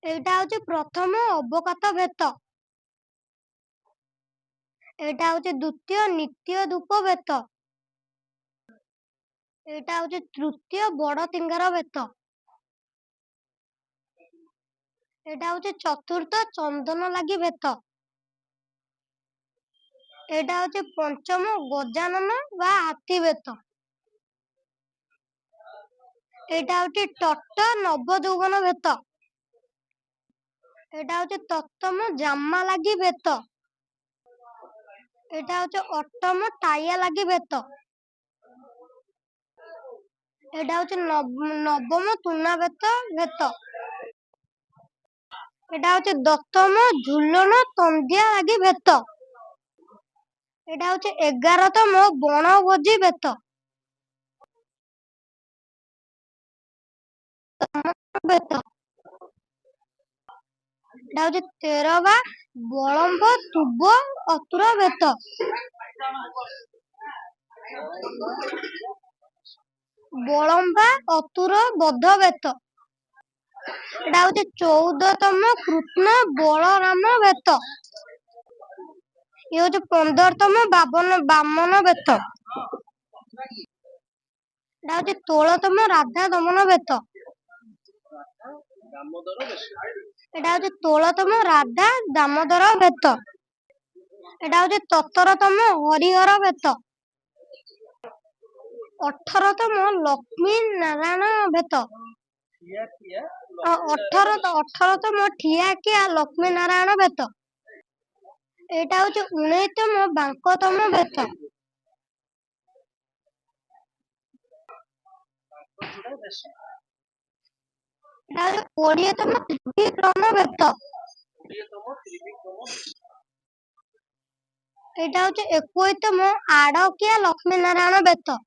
ଏଇଟା ହଉଛି ପ୍ରଥମ ଅବକାତ ଭେତ। ଏଇଟା ହଉଛି ଦ୍ଵିତୀୟ ନିତ୍ୟ ଧୂପ ଭେତ। ଏଇଟା ହଉଛି ତୃତୀୟ ବଡ ତିଙ୍ଗାର ଭେତ। ଏଇଟା ହଉଛି ଚତୁର୍ଥ ଚନ୍ଦନ ଲାଗି ଭେତ। ଏଇଟା ହଉଛି ପଞ୍ଚମ ଗଜାନନ ବା ହାତୀ ଭେତ। ଏଇଟା ହଉଛି ଟଟ ନବଯୌବନ ଭେତ। ଏଇଟା ହଉଛି ତତ୍ତମ ଜାମା ଲାଗି ଭେତ। ଏଇଟା ହଉଛି ଅଷ୍ଟମ ଟାଇଆ ଲାଗି ଭେତ। ଏଇଟା ହଉଛି ନବମ ତୁନା ଭେତ ଭେତ। ଏଇଟା ହଉଛି ଦଶମ ଝୁଲଣ ତନ୍ଦିଆ ଲାଗି ଭେତ। ଏଇଟା ହଉଛି 11ତମ ବଣଭୋଜି ଭେତ। ଭେତ। ଏଇଟା ହଉଛି 13 ବା ବଳମ୍ବ ତୁବ ଅତୁର ଭେତ। ବଳମ୍ବା ଅତୁର ବଧ ଭେତ। ଏଇଟା ହଉଛି 14ତମ କୃଷ୍ଣ ବଳରାମ ଭେତ। ଇଏ ହଉଛି 15ତମ ବାମନ ଭେତ। ଏଇଟା ହଉଛି 16ତମ ରାଧା ଦମନ ଭେତ। ଏଇଟା ହଉଛି 16ତମ ରାଧା ଦାମୋଦର ଭେତ। ଏଇଟା ହଉଛି 17ତମ ହରିହର ଭେତ। 18ତମ ଲକ୍ଷ୍ମୀ ନାରାୟଣ ଭେତ। 18ତମ ଠିଆକିଆ ଲକ୍ଷ୍ମୀ ନାରାୟଣ ଭେତ। ଏଇଟା ହଉଛି 19ତମ ବାଙ୍କତମ ଭେତ। ଏଇଟା ହଉଛି 20ତମ ତ୍ରିବିକ୍ରମ ଭେତ। ଏଇଟା ହଉଛି 21ତମ ଆଡକିଆ ଲକ୍ଷ୍ମୀ ନାରାୟଣ ଭେତ।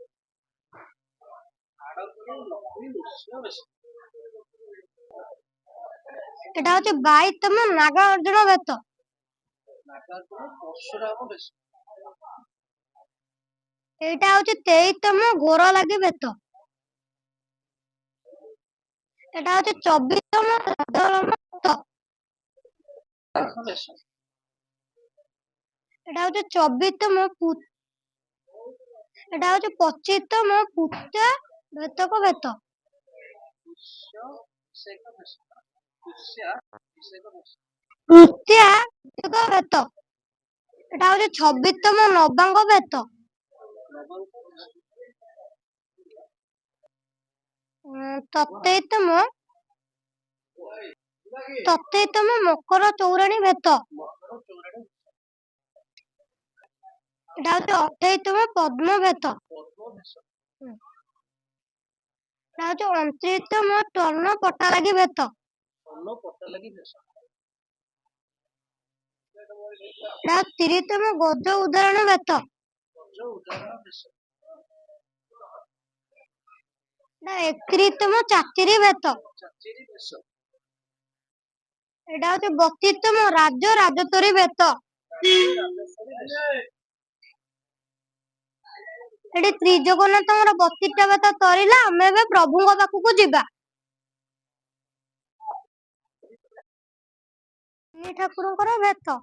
ଏଇଟା ହଉଛି 22ତମ ନାଗାର୍ଜୁନ ଭେତ। ଏଇଟା ହଉଛି 23ତମ ଘୋର ଲାଗି ଭେତ। ଏଇଟା ହଉଛି 24ତମ ଭେତ। ଏଇଟା ହଉଛି 24ତମ, ଏଇଟା ହଉଛି 25ତମ ପୁତ୍ୟ ଭେତକ ଭେତ। କୃତ୍ୟା ଭେତ। ଏଇଟା ହଉଛି 26ତମ ନବାଙ୍ଗ ଭେତ। ତତେଇତମ ମକର ଚୌରାଣୀ ଭେତ। ଏଇଟା ହଉଛି 28ତମ ପଦ୍ମ ଭେତ। ଏଇଟା ହଉଛି 29ତମ ସ୍ୱର୍ଣ୍ଣ ପଟା ଲାଗି ଭେତ। ଏଇଟା 30ତମ ଗଜ ଉଦାହରଣ ଭେତ। ଏଇଟା 31ତମ ଚାଚିରୀ ଭେତ। ଏଇଟା ହଉଛି 32ତମ ରାଜ ରାଜତୋରୀ ଭେତ। ଏଠି ଶ୍ରୀଜଗନ୍ନାଥଙ୍କର 32ଟା ଭେତ ସରିଲା। ଆମେ ଏବେ ପ୍ରଭୁଙ୍କ ପାଖକୁ ଯିବା। ତିନି ଠାକୁରଙ୍କର ଭେତ।